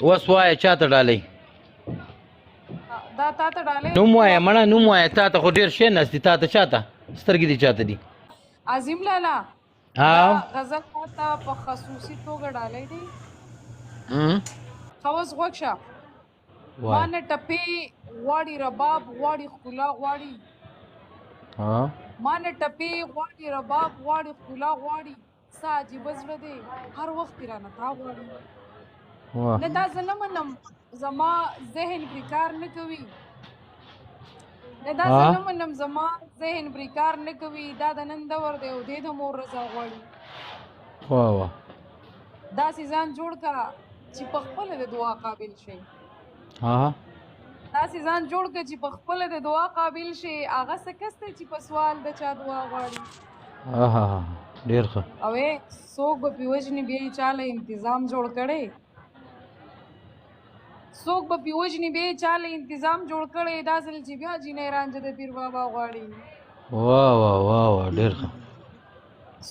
اوس وایه چاته ډالۍ؟ دا تا ته ډالۍ. نوم وایه مړه، نوم وایه. تا ته خو ډېر شی ناست دي، تا ته چاته سترګې دي چاته دي؟ عظیم لالا، ها، غزل تا ته په خصوصي توګه ډالۍ دی. ښه اوس غوږ شه. ما نه ټپې غواړي رباب غواړي ښکلا غواړي. ما نه ټپې غواړي رباب غواړي ښکلا غواړي. څه عجیبه زړه دی هر وخت یې رانه تا غواړي. نه دا زه نه منم، زما ذهن پرې کار نه کوي. نه دا زه نه منم، زما ذهن پرې کار نه کوي. دا د نن دور دی او دی د مور رضا غواړي. واه واه. داسې ځان جوړ کا چې په خپله د دعا قابل شي. داسې ځان جوړ کړه چې په خپله د دعا قابل شي. هغه څه کس دی چې په سوال د چا دعا غواړي. ډېر ښه. او څوک به پې وژني بیا یې چا له انتظام جوړ کړی. څوک به پې وژني بیا یې چا له انتظام جوړ کړی. دا ځل چې بیا جینۍ رانجه د پیر بابا غواړي. واه واه واه واه، ډېر ښه.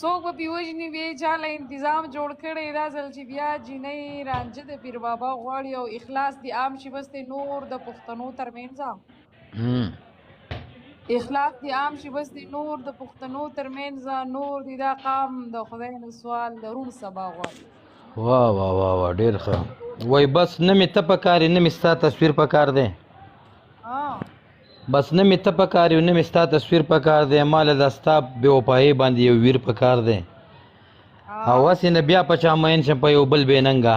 څوک به پې وژني بیا یې چا له انتظام جوړ کړی. دا ځل چې بیا جینۍ رانجه د پیر بابا غواړي. او اخلاص دې عام شي بس دی نور د پښتنو ترمنځ. اخلاص دې عام شي بس دی نور د پښتنو ترمنځ. نور دې دا قام د خدای نه سوال د روڼ سبا غواړي. واه واه واه واه، ډېر ښه. وای بس نه مې ته پکار یې، نه مې ستا تصویر پکار دی. بس نه مې ته پکار یې، نه مې ستا تصویر پکار دی. ما له دا ستا بې وفایۍ باندې یو ویر پکار دی. او هسې نه بیا په چا مین شم په یو بل بې ننګه.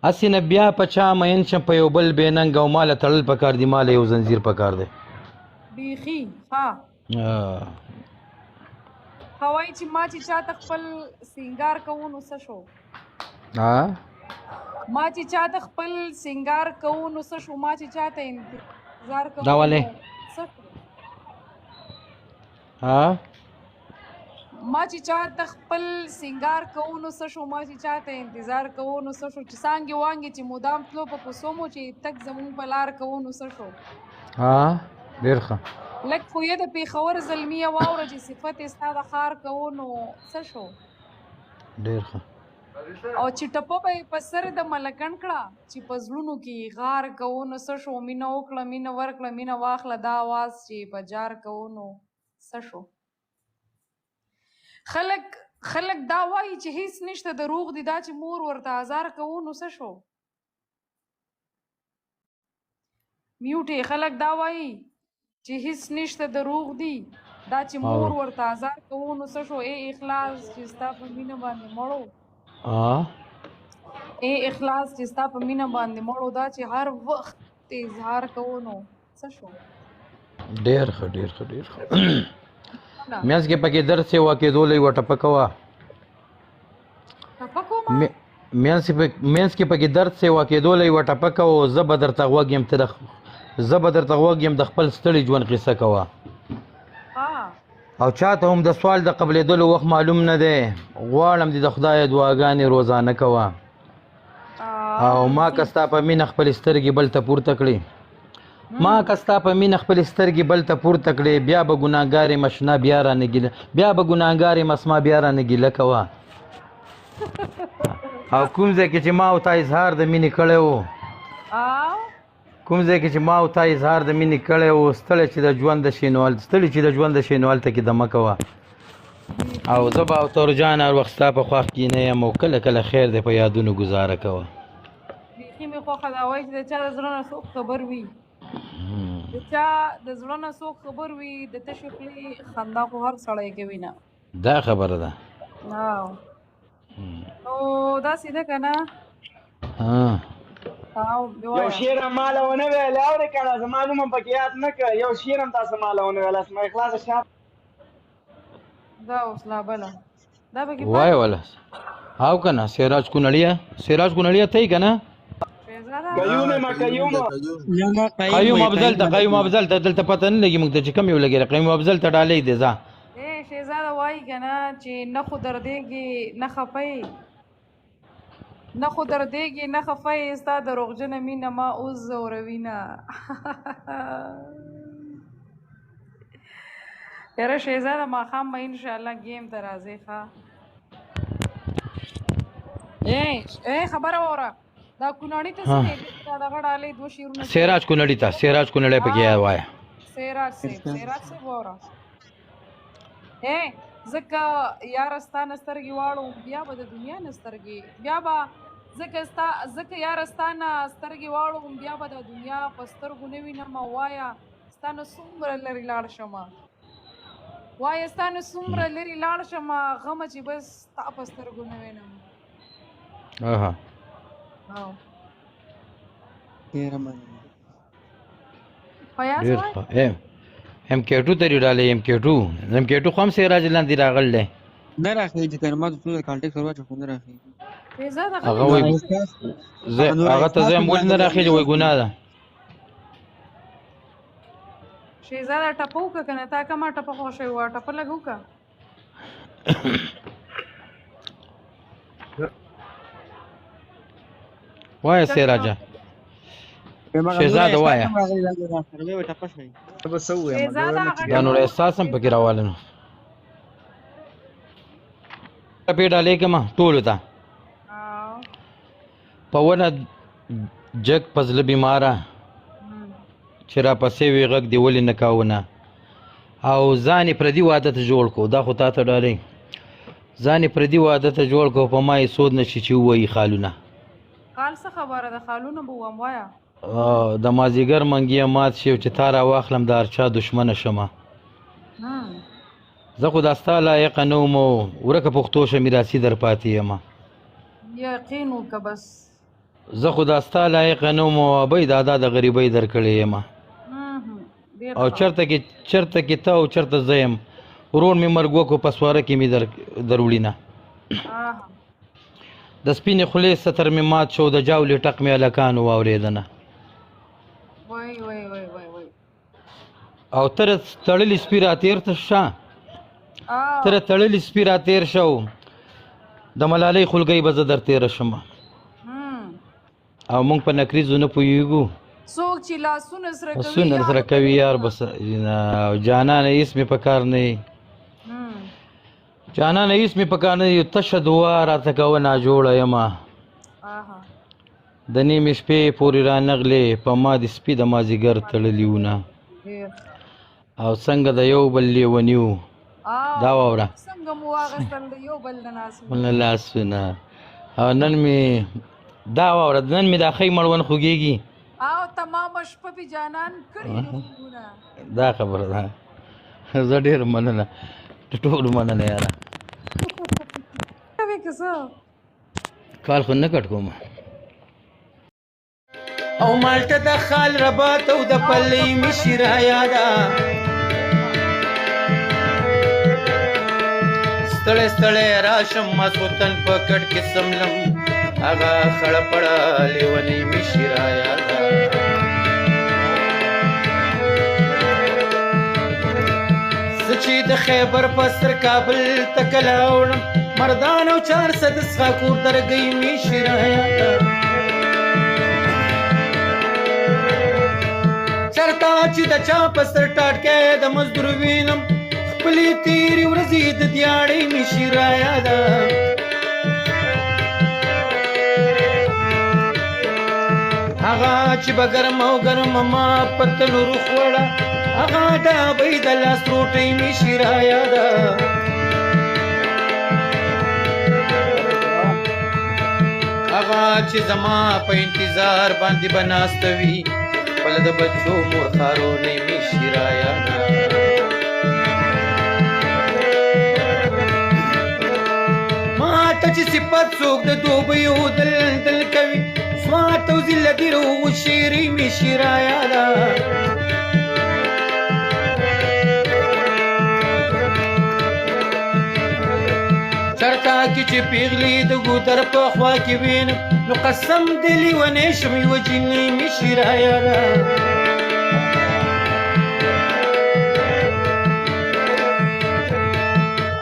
هسې نه بیا په چا مین شم په یو بل بې ننګه. او ما له تړل پکار دي، ما له یو زنځیر پکار دی. بیخي ها. هوای چې ما چې چاته خپل سینګار کوو نو څه شو؟ ما چې چاته خپل سینګار کوو نو څه شو؟ ما چې چاته انتظار کوو دا ولې؟ څه شو؟ ما چې چاته خپل سینګار کوو نو څه شو؟ ما چې چاته انتظار کوو نو څه شو؟ چې څانګې وانګې چې مدام تلو په کوڅو مو چې تک زمونږ په لار کوو نو څه شو؟ ډېر ښه. لږ خو یې د پېښور زلمیه واوره چې صفت یې ستا د ښار کوو نو څه شو؟ ډېر ښه. او چې ټپه به یې په سر د ملکن کړه چې په زړونو کې یې غار کوو نو څه شو؟ مینه وکړه مینه ورکړه مینه واخله دا اواز چې په جار کوو نو څه شو؟ خلک خلک دا وایي چې هیڅ نشته دروغ دي دا چې مور ورته ازار کوو نو څه شو؟ میوټې. خلک دا وایي چې هیڅ نشته دروغ دي دا چې مور ورته ازار کوو نو څه شو؟ ای اخلاص چې ستا په مینه باندې مړو. ای اخلاص چې ستا په مینه باندې مړو دا چې هر وخت اظهار کوو نو څه شو؟ ډېر ښه ډېر ښه ډېر ښه. مینځ کې پکې درد سیوا کېدو له یوه ټپه کوه. ټپه کومه؟ مینځ کې پکې درد سیوا کېدو له یوه ټپه کوه. زه به درته غوږ یم، ته زه به درته غوږ یم، د خپل ستړي ژوند قصه کوه. او چاته هم د سوال د قبلېدلو وخت معلوم نه دی. غواړم دې د خدای دعاګانې روزانه کوه. او ما که ستا په مینه خپلې سترګې بل ته پورته کړې، ما که ستا په مینه خپلې سترګې بل ته پورته کړې، بیا به ګناهګار یم اشنا بیا رانه ګیله، بیا به ګناهګار یم اسما بیا رانه ګیله کوه. او کوم ځای کې چې ما او تا اظهار د مینې کړی و، کوم ځای کې چې ما او تا اظهار د مینې کړی و، ستړی چې د ژوند شې نو هلته، ستړی چې د ژوند شې نو هلته کې دمه کوه. او زه به او تورجان هر وخت ستا په خوښ کې نه یم، او کله کله خیر دی په یادونو ګزاره کوه. بیخي مې خوښه ده. وایي چې د چا د زړه نه څوک خبر وي، د چا د زړه نه څوک خبر وي، د تشې خولې خندا خو هر سړی کوي نه. دا خبره ده. نو داسې ده که نه؟ یو شعر هم ماله ونه ویل، اورې که نه؟ زما نوم هم پکې یاد نه کړ. یو شعر هم تاسو ماله ونه ویل. اسما اخلاص شاپ دا اوس لا بله دا پکې وای ولا هاو که نه؟ سراج کونړیه، سراج کونړیه ته یې که نه؟ قیوم ما قیوم قیوم افضل ته، قیوم افضل ته دلته پته نه لګي موږ ته چې کوم یو لګي. قیوم افضل ته ډالۍ دی ځه. شهزاده وایي که نه چې نه خو دردېږي نه خفه یې، نه خو دردېږي نه خفه یې، ستا دروغجنه مینه ما اوس ځوروي نه. یاره شهزاده ماښام به انشاءالله ګیم ته راځې ښه؟ ای خبره واوره. دا کوناړي ته څه دی؟ دا دغه ډالۍ دوه شعرونه. سراج کونړي ته، سراج کونړی پکې وایه. سراج صاحب، سراج صاحب وره. اے ځکه یار ستا نه سترګې واړوم بیا به د دنیا نه سترګې، بیا به ځکه ستا، ځکه یار ستا نه سترګې واړوم بیا به د دنیا په سترګو نه وینم. وایه ستا نه څومره لرې لاړ شم، وایه ستا نه څومره لرې لاړ شم، غمه چې بس ستا په سترګو نه وینم. اها ډېره مننه. فیاض ډېر وای ښه. ایم کې 2 ته ډالۍ، ایم کې 2، ایم کې 2 خو هم سراج لاندې راغلی دی. نه راخېږي کنه، ما ته څومره کانټیکټ ورواچو خو نه راخېږي. شهزاده هغه غلی وایي شه. احساس زه نور هغه ته احساس زه هم ولې نه لاندې راخېږي؟ وایي ګناه ده. شهزاده ټپه وکړه که نه، تا کومه ټپه خوښه وه؟ ټپه لږ وکړه. وایه سراجه، شهزاده وایه. راغلی لاندې راسره به ټپه شي. به څه ووایم؟ شهزاده هغه دا نور ټپه احساس هم پکې راواله. نو ټپې ډالۍ کومه ټولو ته. په ونه جګ په زړه بیماره چې راپسې وي غږ دې ولې نه کاونه، او ځان یې پردي واده ته جوړ کو. دا خو تا ته ډالۍ. ځان یې پردي واده ته جوړ کو، په ما یې سود نه شي چې ووایي خالونه. خال څه خبره ده؟ خالونه به وم وایه. د مازیګر منګیه مات شي چې تا را واخلم د هر چا دښمنه شمه. زه خو دا ستا لایقه نه وم، ورکه پښتو شه میراثي در پاتې یمه. یقین وکړه بس. زه خو دا ستا لایقه نه وم، ابۍ دادا د غریبۍ درکړې یمه. او چرته کې، چرته کې ته او چرته زه یم، ورور مې مرګ وکړو په سواره کې مې دروړي نه. د سپینې خولې ستر مې مات شو، د جاولې ټق مې هلکانو واورېدنه. وای وای وای وای وای. او تر تړلي سپي را تېر شه، تر تړلي سپي را تېر شو، د ملالۍ خولګۍ به زه در تېره شم. او موږ په نکریزو نه پوهېږو. څوک چې لاسونه سره کوي، لاسونه سره کوي یار بس. جانانه هېڅ مې په کار نه یې، جانانه هېڅ مې په کار نه یې، تشه دعا راته کوه ناجوړه یمه. د نیمې شپې پورې رانغلې، په ما د سپي د مازیګر تړلي ونه. او څنګه د یو بل لیوني وو. دا واوره څنګه مو واخیستل د یو بل د لاسونه لاسونه. او نن مې دا واوره، نن مې دا ښی مړوند خوږېږي. او تمامه شپه پې جانان کړي دي خوبونه. دا خبره ده. زه ډېر مننه، د ټولو مننه یاره. کوې که څه؟ کال خو نه کټ کوم. او مالټه د خال رباط او د پلې مې شیرا یاده، ستړی ستړی راشم ماسخوتن په کټ کې سملم، هغه خړه پړه لیونۍ مې شیرا یاده. زه چې د خیبر په سر کابل ته کله وړم، مردان او چارصد څښاکور درګۍ مې شیرا یاده. چرته چې د چا په سر ټاټکی د مزدور وینم، خپلې تېرې ورځې د دیاړې مې شیرا یاده. هغه چې به ګرم او ګرمه ما په تنور خوړه، هغه د ابۍ د لاس روټۍ مې شیرا یاده. هغه چې زما په انتظار باندې به ناسته وي، خپله د بچو مور خارونۍ مې شیرا یاده. ما ته چې صفت څوک د دوبۍ او د لندن کوي، سوات او ضلع دیر او شیرې مې شیرا یاده. چرته کې چې پیغلې د ګودر په خوا کې وینم، نو قسم دې لیونی شم یوه جینۍ مې شیرا یاده.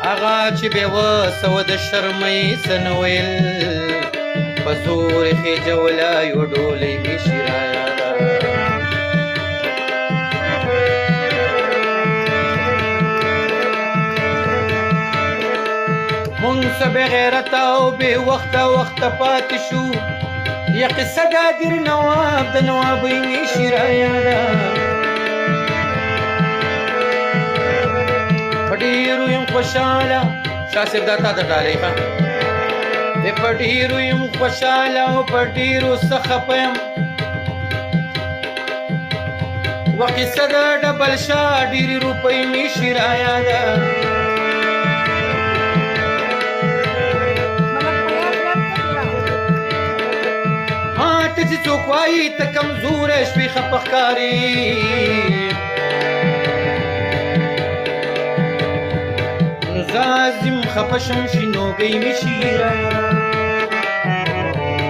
هغه چې بې وسه وه د شرمه یې څه نه ویل، په زور یې خېژوله یوه ډولۍ مې شیرا یاده. مونږ څه بې غیرته او بې وخته وخته پاتې شو، یا قصه د نواب د نوابۍ مې شي رایاده. په ډېرو یم خوشحاله، شاه صاحب دا تا ته ډالۍ ښه. په ډېرو یم خوشحاله او په ډېرو څه خفه یم. وقصه د ډبل شاه ډېرې روپۍ مې شي رایاده. ما ته چې څوک وایي ته کمزوری شوې خفه ښکاري، نو زه ځم خفه شم شینوګۍ مې شي رایاده.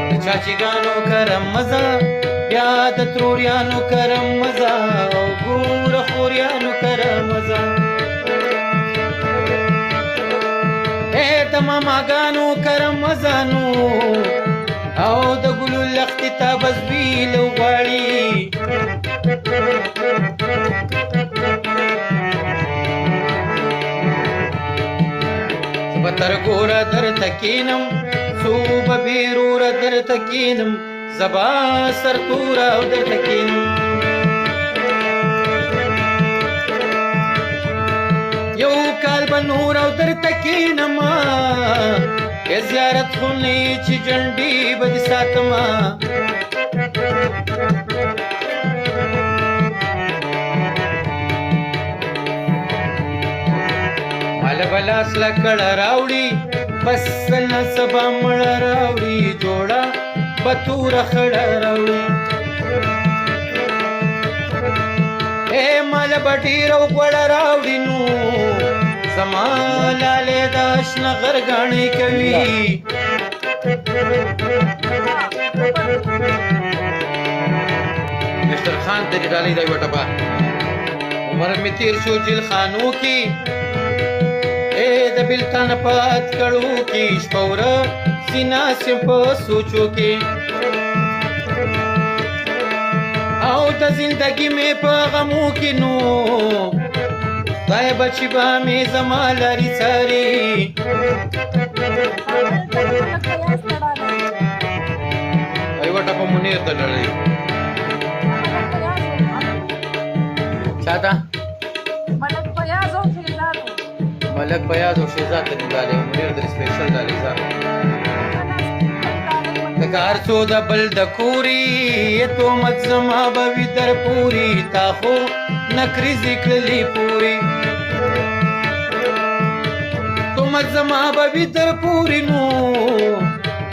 د چاچیګانو کره مه ځه، بیا د تروریانو کره مه ځه، او ګوره خوریانو کره مه ځه. ای د ماماګانو کره مه ځه نو، او د ګلو لښتې ته به زوی له وغواړي. زه به تر ګوره درته کښېنم، څو به بې روره درته کښېنم، زه به سر توره او درته کښېنم. یو کال به نور او درته کښېنم، ای زیارت خو نه یې چې جنډې به دې ساتمه. ماله به لاس لکړه راوړي، بس نه سبا مړه راوړي، جوړه به توره خړه راوړي. ای ماله به ډېره غوړه راوړي، نو زما لالی د شنه غرګاڼې کوي. مستر خان ته دې ډالۍ دا یوه ټپه. عمر مې تېر شو جېلخانو کې، ای د بېلتانه په اتکړو کې، شپه ورځ ناست یم په سوچو کې، او د زندګي مې په غمو کې، نو خدای بچي به مې زما لارې څاري. یوه ټپه منیر ته ډالۍ. چا ته؟ ملک فیاض او شهزاد. ملک فیاض او شهزاد ته ډالۍ، منیر درې سپیشل ډالۍ. ځه که هر څو د بل د کوري تهمت زما به وي در پوري، تا خو نکریزې کړلې پوري، تهمت زما به وي در پوري، نو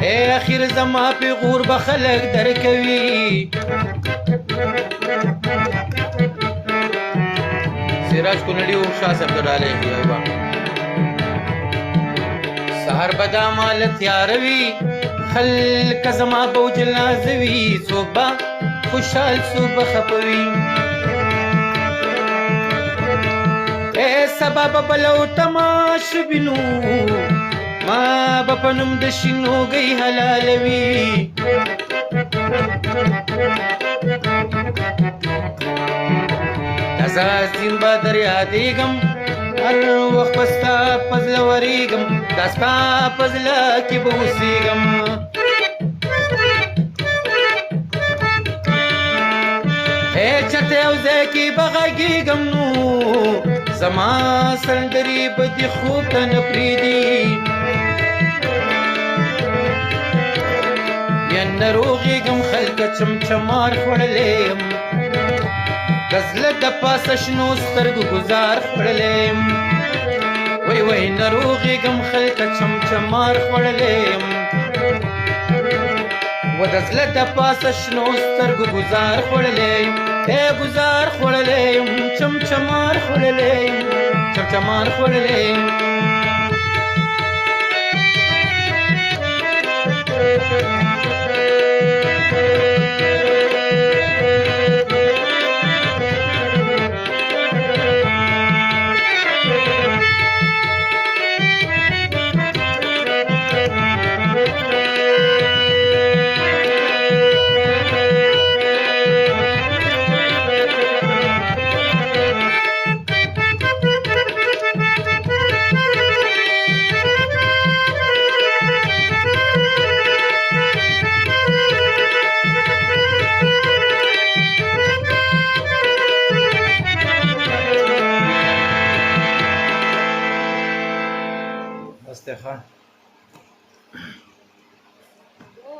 ای اخر زما پیغور به خلک درکوي. سراج کونړي او شاه صاحب ته ډالۍ یوه. سهار به دا مال تیاروي، خلک زما به وجلازوي، څوک به خوشحال څوک به خفه وي. ای سبا به بلو تماش وینو، ما به په نوم د شینوګۍ حلالوي. تازه سیند به در یادېږم، هر وخت به ستا په زړه ورېږم، دا ستا په زړه کې به اوسېږم. ای چېرته یو ځای کې به غږېږم، نو زما سندرې به دې خوب ته نه پرېږدي. بیا نه روغېږم خلکه چمچمار خوړلی یم، د زړه د پاسه شنو سترګو ګزار خوړلی یم. وای وای نه روغېږم خلکه چمچمار خوړلی یم، و د زړه د پاسه شنو سترګو ګزار خوړلی یم. ای ګزار خوړلی یم، چمچمار خوړلی یم، چمچمار خوړلی یم.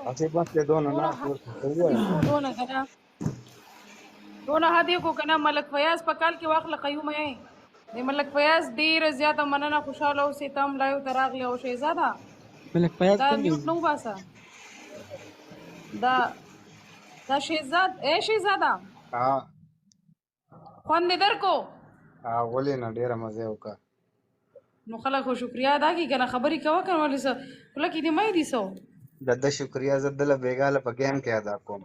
هسې بس دی دونه دونه ناست اوس څه ووایم. دونه کنه، دونه هدي کو کنه. ملک فیاض په کال کې واخله قیوم یې. د ملک فیاض ډیره زیاته مننه، خوشاله اوسې. تم لایو ته راغلی او شهزاده ملک فیاض دا څنګه میوټ نه وباسه. دا دا شهزاد، اے شهزاده ها خوند دې درکو. ها، ولې نه، ډېره مزه یې وکړه. نو خلک خو شکریا ادا کی کنه، خبرې کوه کنه. ولې څه خوله کې دې مې دي څه؟ د ده شکریا زه دله بېګا له په ګیم کې ادا کوم.